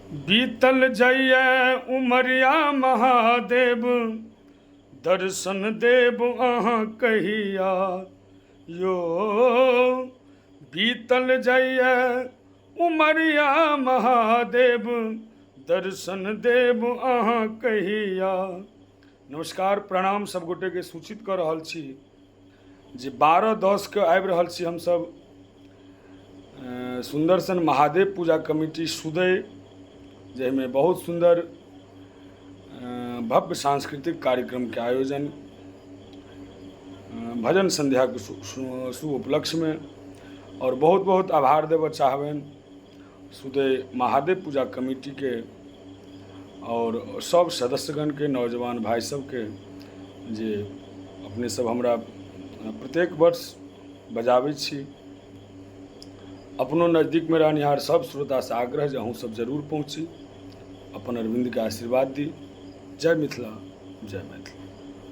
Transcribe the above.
बीतल जाइए उमरिया महादेव, दर्शन देब अहाँ कहिया यो। बीतल जाइए उमरिया महादेव, दर्शन देब अहाँ कहिया। नमस्कार, प्रणाम। सब गोटेके सूचित कऽ रहल छी जे 12/10 के आबि रहल छी हमसब सुन्दर सन महादेव पूजा कमिटी सुदय, जाहिमे बहुत सुन्दर भव्य सांस्कृतिक कार्यक्रमके आयोजन भजन सन्ध्याके शुभ उपलक्ष्यमे। आओर बहुत बहुत आभार देबऽ चाहबनि सुदय महादेव पूजा कमिटीके आओर सभ सदस्यगणके, नौजवान भाइ सबके, जे अपने सब हमरा प्रत्येक वर्ष बजाबै छी। अपनो नजदीकमे रहनिहार सब श्रोतासँ आग्रह जे अहूँ सब जरूर पहुँची, अपन अरविन्दके आशीर्वाद दी। जय मिथिला, जय मैथिली।